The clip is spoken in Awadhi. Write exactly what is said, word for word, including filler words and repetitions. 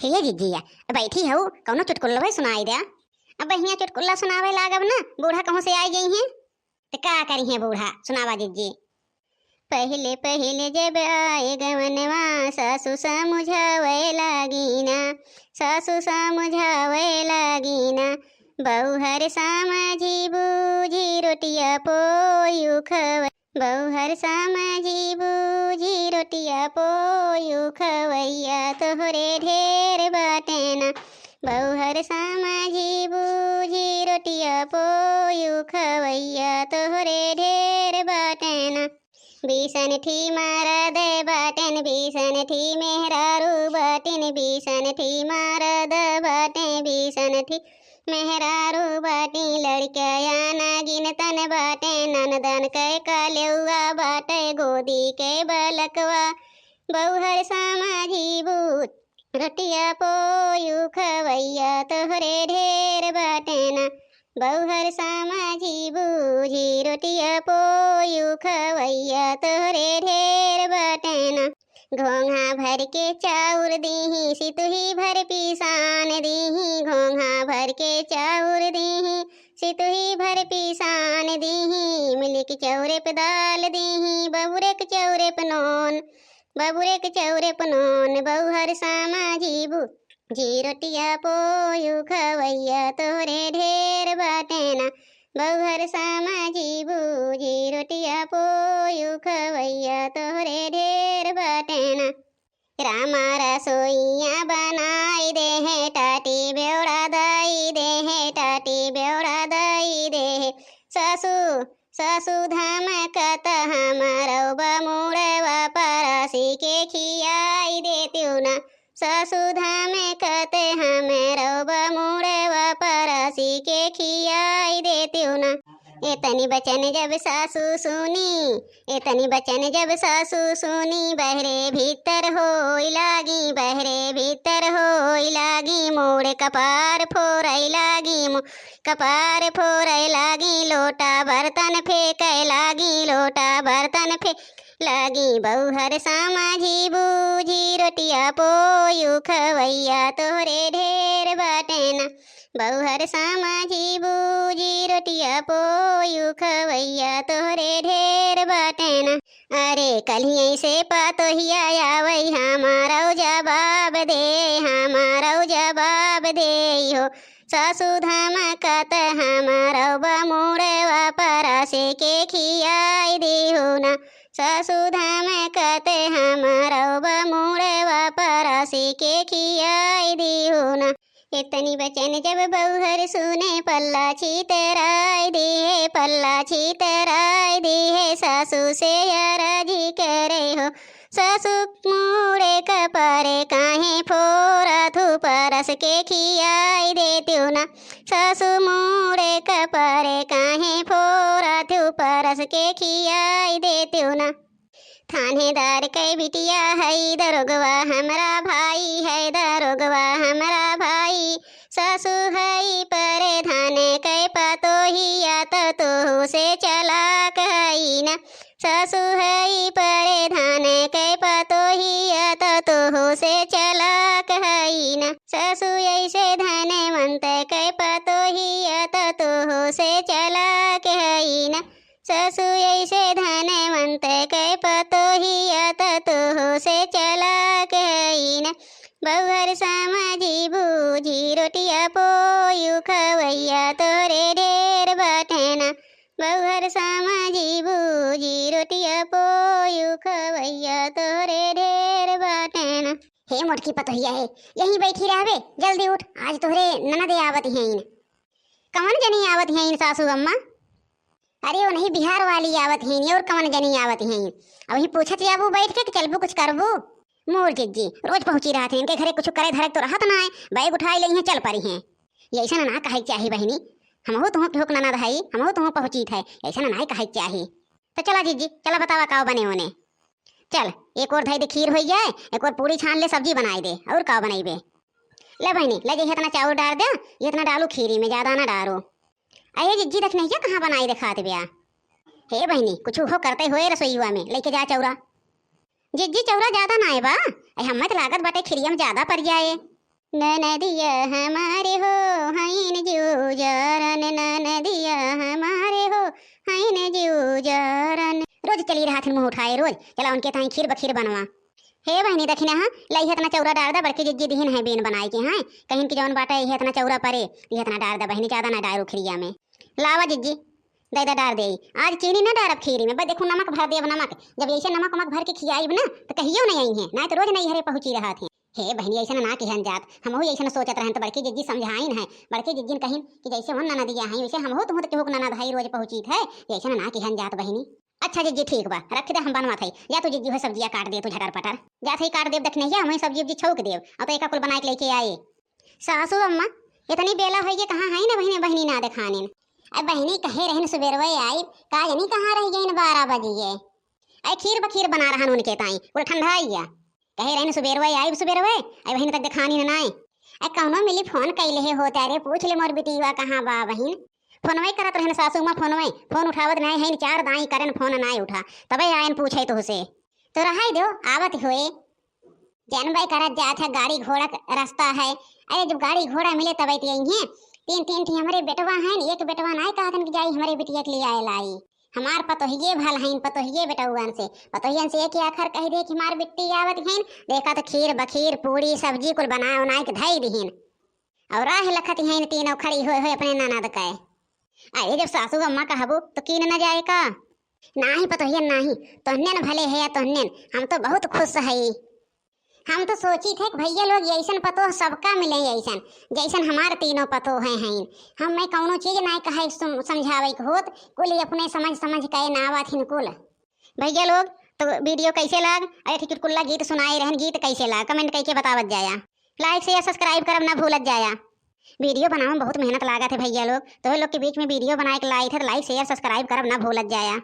हे जिज्जिया, बैठी हऊ, कौनो चुटकुल्लवे सुनाई द्या। अब हियाँ चुटकुल्ला सुनावे लागब ना, बूढ़ा कहूँ से आइ गइहैं। त का करिहैं बूढ़ा, सुनावा जिज्जी। पहिले पहिले जब आए गवनवा, सासु समुझावे लागिना, सासु समुझावे लागिना, बउहर समझी बूझी रोटिया पोयु खवै, बउहर समझी बूझी रोटिया पोयु खवैया तोहरे ढेर बाटेना, बउहर समझी बूझी रोटिया पोयु खवैया तोहरे ढेर बाटेना। बीसन ठी मरद बाटेन, बीसन ठी मेहरारू बाटिन, बीसन ठी मरद बाटेन, बीसन ठी मेहरारू बाटिन। लड़किया नागिन तन बाटेन, ननदन कै कलेउआ बाटे, गोदी के बलकवा बउहर समझी बूझी रोटिया पोयु खवैया तोहरे ढेर बाटेना, बउहर समझी बूझी रोटिया पोयु खवैया तोहरे ढेर बाटेना। घोंघा भर के चाउर दीही, सितुही भर पिसान दीही, घोंघा भर के चाउर दीही, सितुही भर पिसान दीही, इमली के चौरे पे दाल दीही, बबुरे के चौरे पे नोन, बबुरे के चौरे पे नोन, बउहर समझी बूझी रोटिया पोयु खवैया तोहरे ढेर बाटेना, बउहर समझी बूझी रोटिया पोयु खवैया तोहरे ढेर बाटेना। रामा रसोइया बनाई देहे, टाटी बेवड़ा दाई देहे, टाटी बेवड़ा दाई देहे। सासू, सासू धमकत हमरौ बा मुड़वा परासी के खियाई देतिउ ना। सासू धमकत हमरौ बा मुड़वा परासी के खियाई देतिउ ना। एतनी बचन जब सासू सुनी, एतनी बचन जब सासू सुनी, बहरे भीतर होई लागी, बहरे भीतर होई लागी, मोड़े कपार फोरई लागी, मो-, कपार फोरई लागी, लोटा बर्तन फेंकई लागी, लोटा बर्तन फे- लागी। बउहर समझी बूझी रोटिया पोयु खवैया तोहरे ढेर बाटेना, बउहर समझी बूझी रोटिया पोयु खवैया तोहरे ढेर बाटेना। अरे कल्हियैं से पतोहिया आवै, हमरौ जवाब दे, हमरौ जवाब देई हो। सासू धमकत हमरौ बा मुड़वा परासी के खियाई दिहु ना। सासू धमकत हमरौ बा मुड़वा परासी के खियाई दिहु ना। एतनी बचन जब बउहर सुने, पल्ला छितराई दिहे, पल्ला छितराई दिहे, सासू से अरजी करे हो। सासू मुड़े कपारे काहे फोरथु, परस के खियाई देतिउ ना। सासू मुड़े कपारे काहे फोरथु, परस के खियाई देतिउ ना। थानेदार कै बिटिया है, दरोगवा हमरा भाई है, दरोगवा हमरा भाई। सासू है परधान कै पतोहिया, त तोहू से चलाक है ना। सासू है परधान कै पतोहिया, त तोहू से चलाक है ना। सासू ऐसे धनवंत कै पतोहिया, त तोहू से चलाक है ना। सासू ऐसे धनवंत कै पतोहिया, त तोहू से चलाक है ना। बउहर समझी बूझी रोटिया पोयु खवैया तोहरे ढेर बाटेना। बउहर समझी बूझी रोटिया पोयु खवैया तोहरे ढेर बाटेना। हे मोटकी पतोहिया हे, यहीं बैठी रहबे, जल्दी उठ, आज तोहरे ननद आवत हैं। कवन जनी आवत हैं सासू अम्मा? अरे, उन्हीं बिहार वाली आवत हैं, और कवन जनी आवत हैं? अबहीं पूछत जाबू बैठ के कि चलबू कुछ करबू? मोर जिज्जी, रोज पहुँची रहत हैं, इनके घरे कुछ करे धरे तो रहत ना है, बैग उठाई लेइहैं, चल परी हैं। ये ऐसा ना कहे के चाही बहिनी, हमहू तुहूँ केहू के ननद हई, हमहू तुहूँ पहुँचीत है, ऐसा ना कहे के चाही। तो चला जिज्जी, चला बतावा का बने ओने। चल, एक ओर धई दे खीर होई जाए, एक ओर पूरी छान ले, सब्जी बनाई दे, और का बनइबे? ले बहिनी, ले जे इतना चाउर डार दे, इतना डालू खीरी में, ज्यादा ना डारो। अहे जिज्जी, देख नहीं क्या कहाँ बनाई देखात ब्या। हे बहिनी, कुछ हो करते होए रसोईवा में, लेके जा चौरा। जिज्जी, चौरा ज्यादा ना आए बा, अहे हमें तो लागत बाटे खीरिया में ज्यादा पड़ जाए। ननदिया हमारे हो, हईन जिउ जारन, ननदिया हमारे हो, हईन जिउ जारन। रोज चली रहत हिन मुँह उठाए, रोज चला उनके ताईं खीर बखीर बनवा। हे बहिनी, दखिना हा, लई हेतना चौरा डार दा, बड़की जिज्जी दिहिन है बीन बनाए के, हैं? कहिन कि जौन बाटे, इहे हेतना चौरा परे, इहे हेतना डार दा बहिनी, ज्यादा ना डारू खीरिया में। लावा जिज्जी, दे दा डार देई। आज चीनी ना डारब खीरी में, बस देखू नमक भर देब, नमक। जब ऐसे नमक उमक भर के खियाइब ना, तो कहियो नहीं आई हैं, ना तो रोज नहीं हरे पहुँची रहत हैं। हे बहिनी, ऐसन ना किहन जात, हमहू ऐसन सोचत रहन, तो बड़की जिज्जी समझाइन है। बड़की जिज्जिन कहिन कि जैसे उन ननदिया हैं, वैसे हमहू तुहू तो केहू के ननद है, रोज पहुँचीत है, ऐसन ना किहन जात बहिनी। अच्छा जिज्जी, ठीक बा, रख दे, हम बनवत हई। जा तू जिज्जी हो सब्जिया काट दे तू झटर पटर। जात हई काट देब दखिनहिया, हम सब्जी उब्जी छौंक देब, और तो एका कुल बनाए के लेके आए। सासू अम्मा, इतनी बेला होई के कहाँ है ना बहिनी, बहिनी ना देखानिन। अब बहिनी कहे रहन सुबेरवे आइब, का जानी कहाँ रह गइन बारह बजिए। अरे खीर बखीर बना रहन उनके ताईं, कुल ठंडा आइया। कहे रहन सुबेरवे आइब सुबेरवे, अरे बहिनी तक देखानिन नाय। अरे कौनो मिली फोन कैले है होते, अरे पूछ ले मोर बिटिया कहाँ बा बहिन। फोनवे करत रहन सासू माँ फोनवे, फोन उठावत नाय है, चार दाई करन फोन नाय उठा, तबे आयन पूछे तुहसे। तो रहाई दो, आवत हुए। जानबे करत जात है गाड़ी घोड़ा क रास्ता है। अरे जब गाड़ी घोड़ा मिले तबे तो यही है। तीन तीन ठी हमरे बेटवा हैं, एक बेटवा नाय कहतन कि जाई हमरे बिटिया के लिए आए लाई। हमार पतोहिए भल हैं, पतोहिए बेटउअन से, पतोहियन से एक आखर कह दे कि हमार बिट्टी आवत हैं। देखा तो खीर बखीर पूड़ी सब्जी कुल बनाए उनाए के धई दिहिन। और राह लखत हैं तीनों खड़ी होए होए अपने ननद के। अरे जब सासू अम्मा कहबू तो कीन न जाए का? नाही पतोहिया नाही, तोहने न भले है या तोहने न, हम तो बहुत खुश हई। हम तो सोची थे कि भैया लोग ऐसन पतोह सबका मिले ऐसन, जैसन हमार तीनों पतोह हैं, हैं। हम मैं कौनो चीज नाय कहे सम-, समझावे के होत, कुल ही अपने समझ समझ के नावा थिन कुल। भैया लोग, तो video कैसे लाग? अरे ठीक चुटकुल्ला गीत सुनाए रहन, गीत कैसे लाग? Comment करके बतावत जाया। Like share subscribe करब ना भूलत जाया। Video बनावे में बहुत मेहनत लागत है भैया लोग, तो लोग के बीच में video बनाए के लाई थे, तो like share subscribe करब ना भूलत जाया।